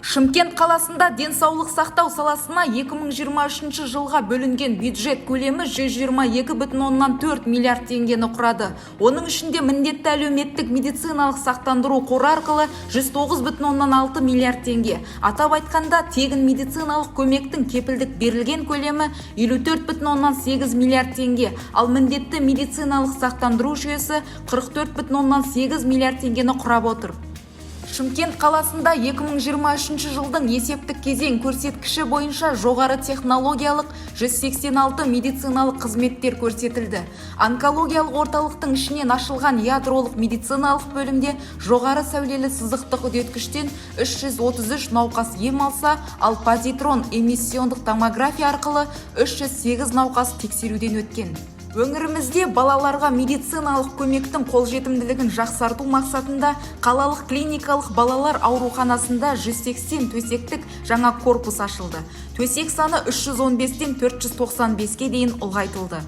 Шымкент қаласында денсаулық сақтау саласына 2023 жылға бөлінген бюджет көлемі 122,4 миллиард теңгені құрады. Оның ішінде міндетті әлеуметтік медициналық сақтандыру қоры арқылы 109,6 миллиард теңге. Атап айтқанда, тегін медициналық көмектің кепілдік берілген көлемі 54,8 миллиард теңге, ал міндетті медициналық сақтандыру жүйесі 44,8 миллиард теңгені құрап отыр. Шымкент қаласында 2023 жылдың есептік кезең көрсеткіші бойынша жоғары технологиялық 186 медициналық қызметтер көрсетілді. Онкологиялық орталықтың ішінен ашылған ядролық медициналық бөлімде жоғары сәулелі сызықтық үдеткіштен 333 науқас ем алса, ал позитрон эмиссиондық томография арқылы 308 науқас тексеруден өткен. Өңірімізде балаларға медициналық көмектің қолжетімділігін жақсарту мақсатында қалалық клиникалық балалар ауруханасында 180 төсектік жаңа корпус ашылды. Төсек саны 315-тен 495-ке дейін ұлғайтылды.